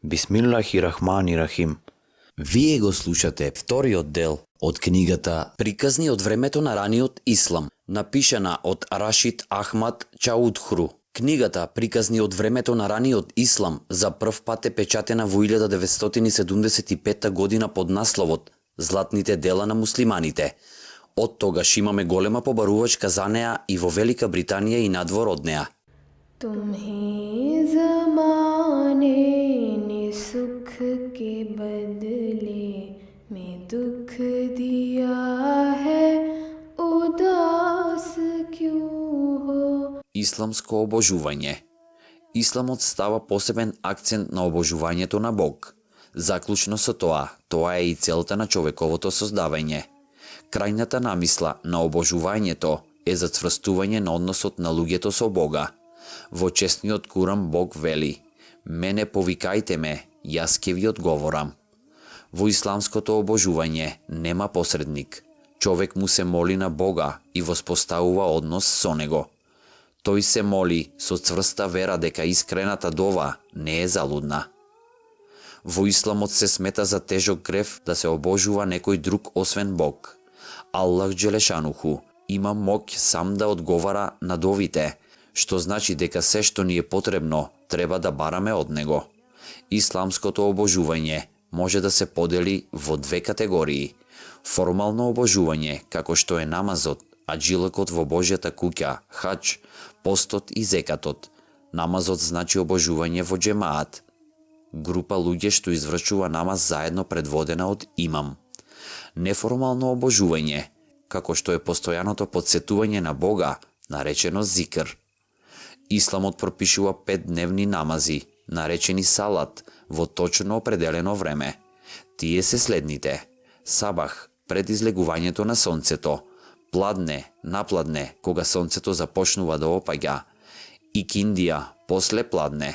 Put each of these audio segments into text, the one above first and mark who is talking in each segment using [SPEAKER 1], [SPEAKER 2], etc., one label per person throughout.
[SPEAKER 1] Бисмиллахи рахмани рахим.
[SPEAKER 2] Вие го слушате вториот дел од книгата Приказни од времето на раниот ислам, напишана од Рашид Ахмад Чаудхру. Книгата Приказни од времето на раниот ислам за прв пат е печатена во 1975 година под насловот Златните дела на муслиманите. Од тогаш имаме голема побарувачка за неа и во Велика Британија и надвор од неа.
[SPEAKER 3] तुम्हें ज़माने ने सुख के बदले में दुख दिया है, उदास क्यों हो?
[SPEAKER 2] Исламско обожување. Исламот става посебен акцент на обожувањето на Бог. Заклучно со тоа е и целта на човековото создавање. Крајната намисла на обожувањето е зацврстување на односот на луѓето со Бога. Во честниот Куран Бог вели: "Мене повикајте ме, јас ќе ви одговорам." Во исламското обожување нема посредник. Човек му се моли на Бога и воспоставува однос со него. Тој се моли со цврста вера дека искрената дова не е залудна. Во исламот се смета за тежок грев да се обожува некој друг освен Бог. Аллах Джелешануху има моќ сам да одговара на довите, што значи дека се што ни е потребно треба да бараме од него. Исламското обожување може да се подели во две категории: формално обожување, како што е намазот, аджилокот во Божјата куќа, хаџ, постот и зекатот. Намазот значи обожување во џемаат, група луѓе што извршува намаз заедно предводена од имам. Неформално обожување, како што е постојаното подсетување на Бога, наречено зикр. Исламот пропишува 5-дневни намази, наречени салат, во точно определено време. Тие се следните: сабах, пред излегувањето на сонцето; пладне, напладне, кога сонцето започнува да опаѓа; икиндија, после пладне;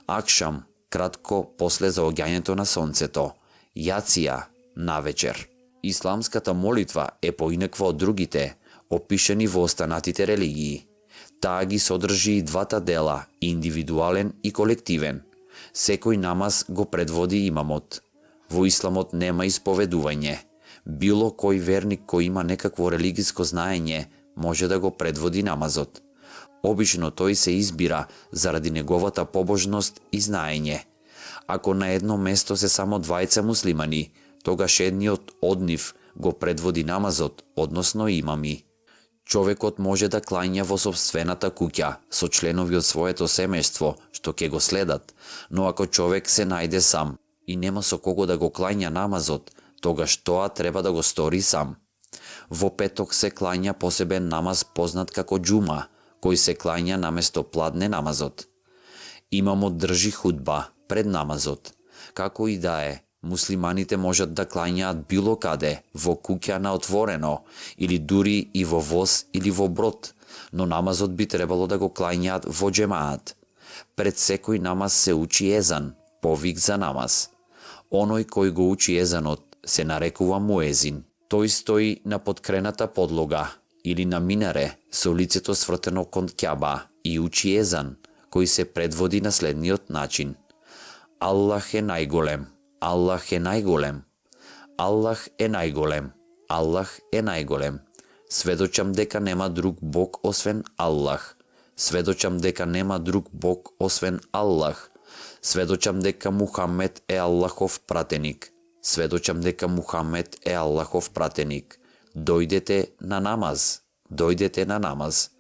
[SPEAKER 2] акшам, кратко после заоѓањето на сонцето; јација, навечер. Исламската молитва е поинаква од другите, опишани во останатите религии. Таа ги содржи и двата дела, индивидуален и колективен. Секој намаз го предводи имамот. Во исламот нема исповедување. Било кој верник кој има некакво религиско знаење може да го предводи намазот. Обично тој се избира заради неговата побожност и знаење. Ако на едно место се само двајца муслимани, тогаш едниот од нив го предводи намазот, односно имами. Човекот може да клања во сопствената куќа со членови од своето семејство што ќе го следат, но ако човек се најде сам и нема со кого да го клања намазот, тогаш тоа треба да го стори сам. Во петок се клања посебен намаз познат како џума, кој се клања наместо пладне намазот. Имамот држи худба пред намазот. Како и да е, муслиманите можат да клањаат било каде, во куќа на отворено, или дури и во воз или во брод, но намазот би требало да го клањаат во џемаат. Пред секој намаз се учи езан, повик за намаз. Оној кој го учи езанот се нарекува муезин. Тој стои на подкрената подлога или на минаре со лицето свртено кон ќаба и учи езан, кој се предводи на следниот начин: Аллах е најголем, Аллах е најголем, Аллах е најголем, Аллах е најголем. Сведочам дека нема друг Бог освен Аллах. Сведочам дека нема друг Бог освен Аллах. Сведочам дека Мухамед е Аллахов пратеник. Сведочам дека Мухамед е Аллахов пратеник. Дојдете на намаз, дојдете на намаз,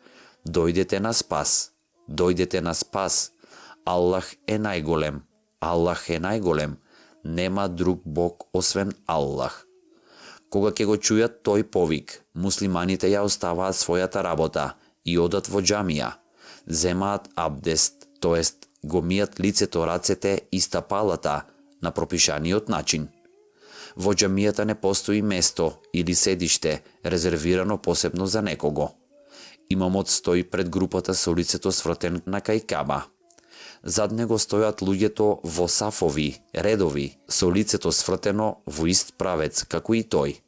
[SPEAKER 2] дојдете на спас, дојдете на спас. Аллах е најголем, Аллах е најголем. Нема друг Бог освен Аллах. Кога ќе го чујат тој повик, муслиманите ја оставаат својата работа и одат во џамија. Земаат абдест, тоест го мијат лицето, рацете и стапалата на пропишаниот начин. Во џамијата не постои место или седиште резервирано посебно за некого. Имамот стои пред групата со лицето свртен на кај Каба. Зад него стојат луѓето во сафови, редови, со лицето свртено во ист правец, како и тој.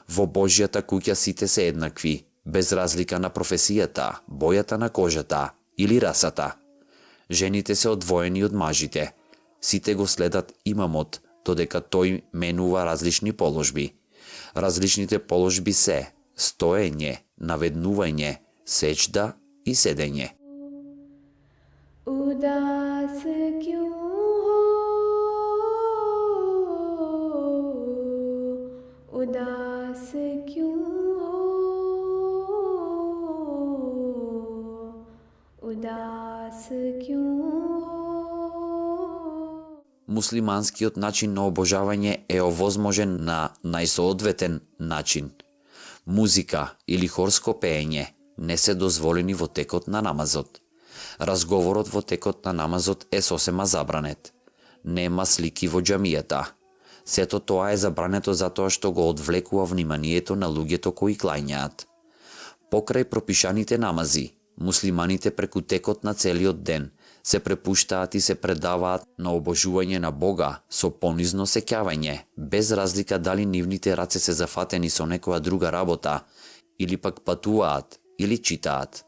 [SPEAKER 2] Во Божјата куќа сите се еднакви, без разлика на професијата, бојата на кожата или расата. Жените се одвоени од мажите. Сите го следат имамот, додека тој менува различни положби. Различните положби се стоење, наведнување, сечда и седење.
[SPEAKER 3] उदास क्यों हो, उदास क्यों हो, उदास क्यों हो.
[SPEAKER 2] Муслиманскиот начин на обожавање е овозможен на најсоодветен начин. Музика или хорско пеење не се дозволени во текот на намазот. Разговорот во текот на намазот е сосема забранет. Нема слики во џамијата. Сето тоа е забрането затоа што го одвлекува вниманието на луѓето кои клањаат. Покрај пропишаните намази, муслиманите преку текот на целиот ден се препуштаат и се предаваат на обожување на Бога со понизно сеќавање, без разлика дали нивните раце се зафатени со некоја друга работа, или пак патуваат, или читаат.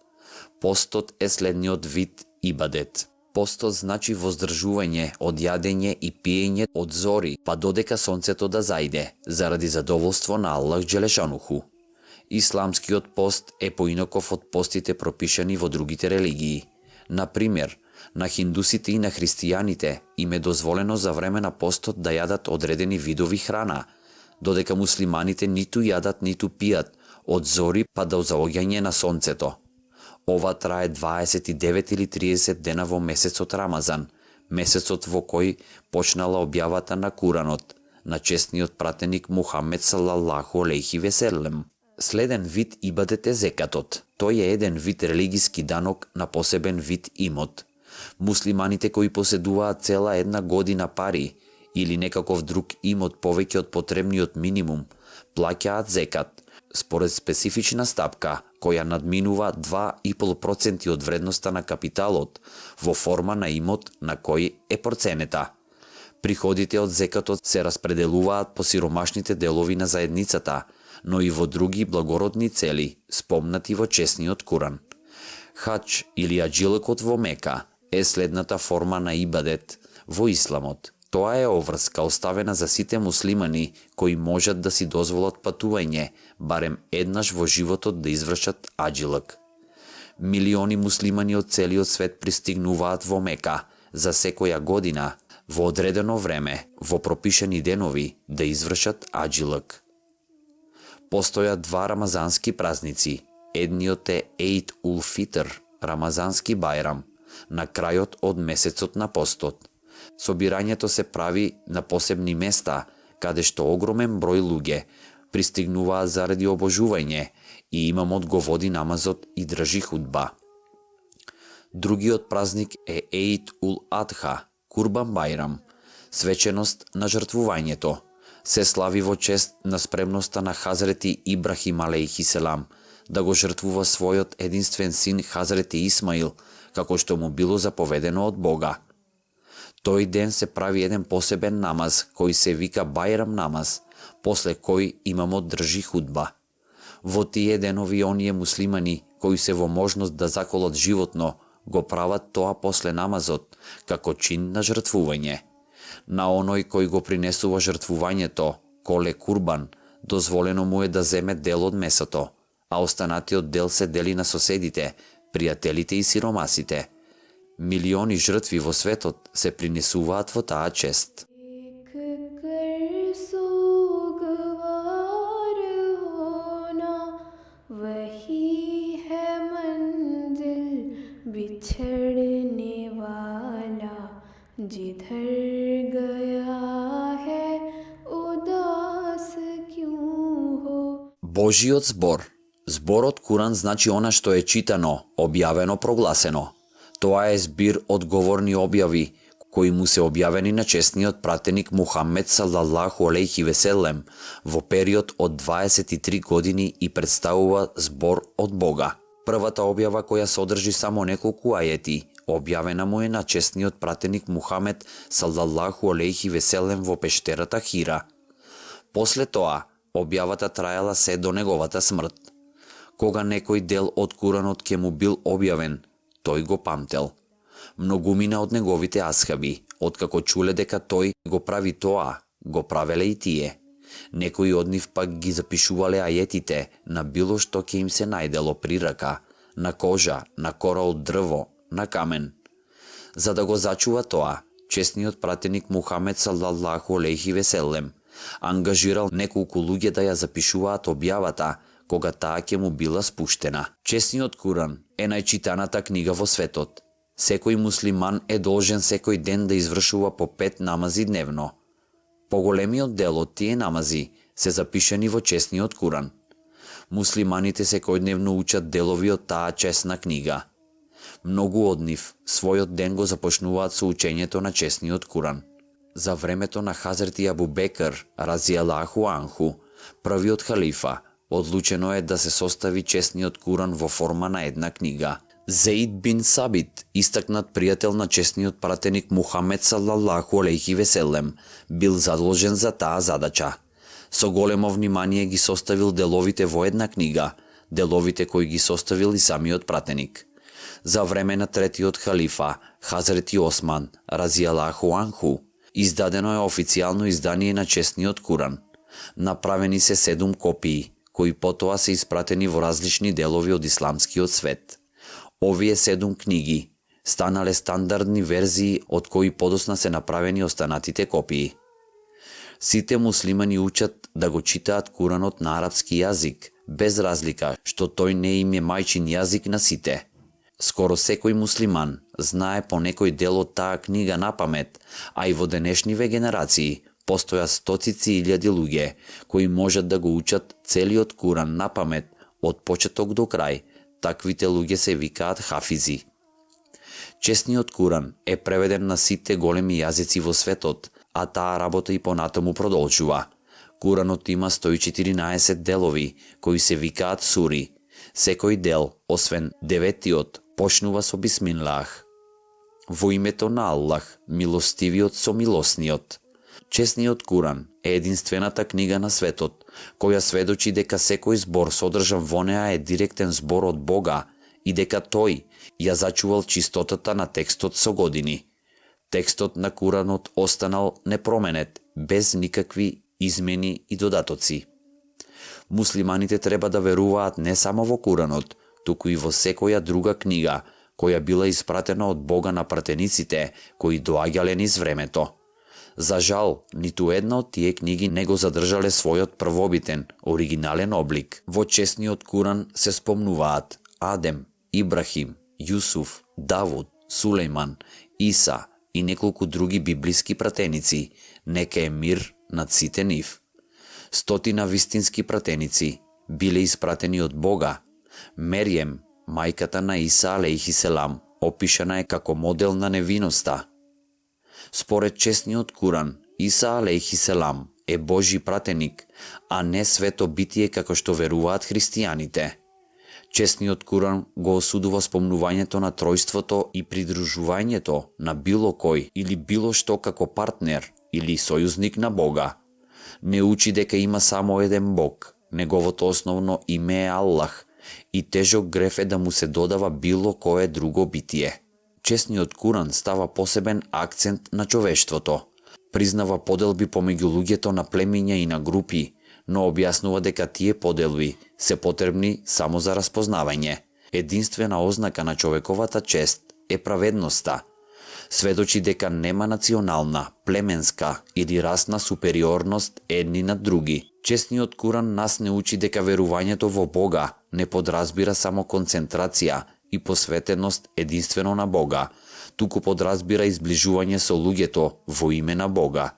[SPEAKER 2] Постот е следниот вид ибадет. Постот значи воздржување од јадење и пиење од зори, па додека сонцето да зајде, заради задоволство на Аллах Джелешануху. Исламскиот пост е поинаков од постите пропишани во другите религии. Например, на хиндусите и на христијаните им е дозволено за време на постот да јадат одредени видови храна, додека муслиманите ниту јадат ниту пијат од зори па до заоѓање на сонцето. Ова трае 29 или 30 дена во месецот Рамазан, месецот во кој почнала објавата на Куранот, на честниот пратеник Мухамед салаллаху алейхи веселем. Следен вид ибадет е зекатот. Тој е еден вид религиски данок на посебен вид имот. Муслиманите кои поседуваат цела една година пари или некаков друг имот повеќе од потребниот минимум, плаќаат зекат, според специфична стапка, која надминува 2,5% од вредноста на капиталот, во форма на имот на кој е проценета. Приходите од зекатот се распределуваат по сиромашните делови на заедницата, но и во други благородни цели, спомнати во честниот Куран. Хадж или аджилокот во Мека е следната форма на ибадет во исламот. Тоа е оврска оставена за сите муслимани кои можат да си дозволат патување, барем еднаш во животот да извршат аджилок. Милиони муслимани од целиот свет пристигнуваат во Мека за секоја година, во одредено време, во пропишани денови, да извршат аджилок. Постојат два рамазански празници. Едниот е Еид ул Фитр, рамазански бајрам, на крајот од месецот на постот. Собирањето се прави на посебни места, каде што огромен број луѓе пристигнуваат заради обожување и имамот го води намазот и држи худба. Другиот празник е Еид ул Адха, Курбан бајрам, свеченост на жртвувањето. Се слави во чест на спремноста на Хазрети Ибрахим алейхи селам да го жртвува својот единствен син Хазрети Исмаил, како што му било заповедено од Бога. Тој ден се прави еден посебен намаз, кој се вика Бајрам намаз, после кој имамот држи худба. Во тие денови оние муслимани, кои се во можност да заколат животно, го прават тоа после намазот, како чин на жртвување. На оној кој го принесува жртвувањето, коле курбан, дозволено му е да земе дел од месото, а останатиот дел се дели на соседите, пријателите и сиромасите. Милиони жртви во светот се принесуваат во таа чест. Божиот збор. Зборот Куран значи она што е читано, објавено, прогласено. Тоа е збир од говорни објави, кои му се објавени на честниот пратеник Мухамед салаллаху алейхи веселем во период од 23 години и представува збор од Бога. Првата објава која содржи само неколку ајети, објавена му е на честниот пратеник Мухамед салаллаху алейхи веселем во пештерата Хира. После тоа, објавата траела се до неговата смрт. Кога некој дел од Куранот ќе му бил објавен, тој го памтел. Многумина од неговите асхаби, откако чуле дека тој го прави тоа, го правеле и тие. Некои од нив пак ги запишувале ајетите на било што ќе им се најдело при рака, на кожа, на кора од дрво, на камен. За да го зачува тоа, чесниот пратеник Мухамед салаллаху алейхи веселем ангажирал неколку луѓе да ја запишуваат објавата кога таа ќе му била спуштена. Чесниот Куран е најчитаната книга во светот. Секој муслиман е должен секој ден да извршува по 5 намази дневно. Поголемиот дел од тие намази се запишани во чесниот Куран. Муслиманите секојдневно учат делови од таа чесна книга. Многу од нив својот ден го започнуваат со учењето на чесниот Куран. За времето на Хазрети Абу Бекр, разијалаху анху, првиот халифа, одлучено е да се состави чесниот Куран во форма на една книга. Зеид бин Сабит, истакнат пријател на чесниот пратеник Мухамед салаллаху алейхи веселем, бил задолжен за таа задача. Со големо внимание ги составил деловите во една книга, деловите кои ги составил и самиот пратеник. За време на третиот халифа, Хазрети Осман, разијалаху анху, издадено е официјално издание на чесниот Куран. Направени се 7 копии, кои потоа се испратени во различни делови од исламскиот свет. Овие 7 книги станале стандардни верзии од кои подосна се направени останатите копии. Сите муслимани учат да го читаат Куранот на арапски јазик, без разлика што тој не им е мајчин јазик на сите. Скоро секој муслиман знае по некој дел од таа книга на памет, а и во денешниве генерации постојат стоцици илјади луѓе кои можат да го учат целиот Куран на памет од почеток до крај. Таквите луѓе се викаат хафизи. Чесниот Куран е преведен на сите големи јазици во светот, а таа работа и понатаму продолжува. Куранот има 114 делови, кои се викаат сури. Секој дел, освен 9-тиот, почнува со бисмиллах. Во името на Аллах, милостивиот со милосниот. Чесниот Куран е единствената книга на светот, која сведочи дека секој збор содржан во неа е директен збор од Бога и дека тој ја зачувал чистотата на текстот со години. Текстот на Куранот останал непроменет, без никакви измени и додатоци. Муслиманите треба да веруваат не само во Куранот, туку и во секоја друга книга, која била испратена од Бога на пратениците, кои доаѓале низ времето. За жал, ниту една од тие книги не го задржале својот првобитен, оригинален облик. Во чесниот Куран се спомнуваат Адем, Ибрахим, Јусуф, Давуд, Сулејман, Иса и неколку други библиски пратеници, нека е мир над сите нив. 100 вистински пратеници биле испратени од Бога. Мерјем, мајката на Иса алейхи селам, опишана е како модел на невиноста. Според чесниот Куран, Иса алейхи селам е Божи пратеник, а не свето битие како што веруваат христијаните. Чесниот Куран го осудува спомнувањето на тројството и придружувањето на било кој или било што како партнер или сојузник на Бога. Не учи дека има само еден Бог, неговото основно име е Аллах, и тежок греф е да му се додава било кое друго битие. Чесниот Куран става посебен акцент на човештвото. Признава поделби помеѓу луѓето на племиња и на групи, но објаснува дека тие поделби се потребни само за распознавање. Единствена ознака на човековата чест е праведноста. Сведочи дека нема национална, племенска или расна супериорност едни над други. Чесниот Куран нас не учи дека верувањето во Бога не подразбира само концентрација и посветеност единствено на Бога, туку подразбира изближување со луѓето во име на Бога.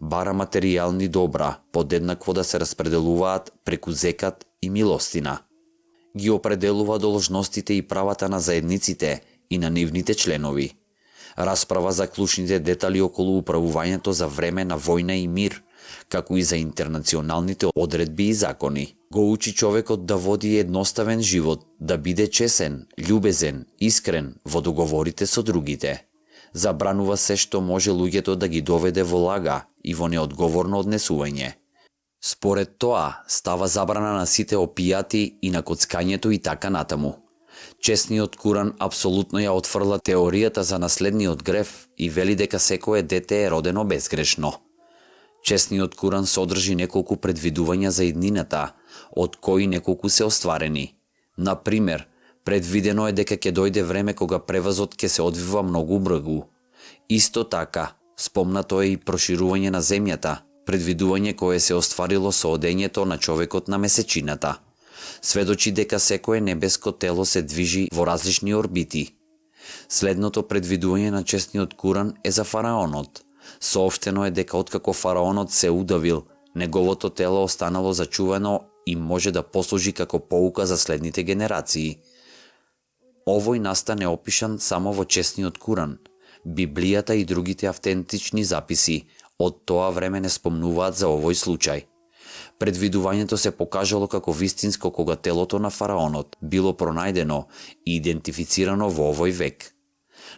[SPEAKER 2] Бара материјални добра подеднакво да се распределуваат преку зекат и милостина. Ги определува должностите и правата на заедниците и на нивните членови. Расправа за клучните детали околу управувањето за време на војна и мир, како и за интернационалните одредби и закони. Го учи човекот да води едноставен живот, да биде чесен, љубезен, искрен во договорите со другите. Забранува се што може луѓето да ги доведе во лага и во неодговорно однесување. Според тоа, става забрана на сите опијати и на коцкањето и така натаму. Чесниот Куран апсолутно ја отфрла теоријата за наследниот грев и вели дека секое дете е родено безгрешно. Чесниот Куран содржи неколку предвидувања за иднината, од кои неколку се остварени. Например, предвидено е дека ќе дојде време кога превозот ќе се одвива многу брзо. Исто така, спомнато е и проширување на земјата, предвидување кое се остварило со одењето на човекот на месечината. Сведочи дека секое небеско тело се движи во различни орбити. Следното предвидување на чесниот Куран е за фараонот. Соопштено е дека откако фараонот се удавил, неговото тело останало зачувано и може да послужи како поука за следните генерации. Овој настан е опишан само во чесниот Куран. Библијата и другите автентични записи од тоа време не спомнуваат за овој случај. Предвидувањето се покажало како вистинско кога телото на фараонот било пронајдено и идентифицирано во овој век.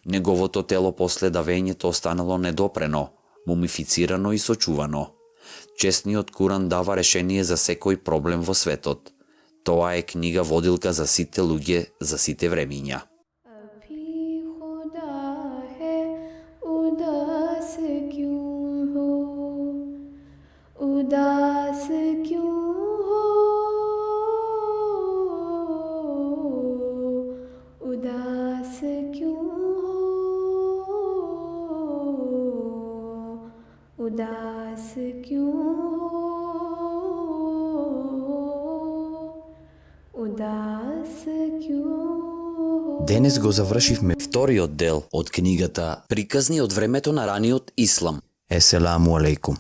[SPEAKER 2] Неговото тело после давењето останало недопрено, мумифицирано и сочувано. Чесниот Куран дава решение за секој проблем во светот. Тоа е книга водилка за сите луѓе, за сите времиња.
[SPEAKER 3] अभी खुदा है उदास क्यों हो उदास क्यों हो उदास क्यों हो उदास क्यों हो उदास क्यों हो।
[SPEAKER 2] Денес го завршивме вториот дел од книгата Приказни од времето на раниот ислам.
[SPEAKER 1] Еселаму алейкум.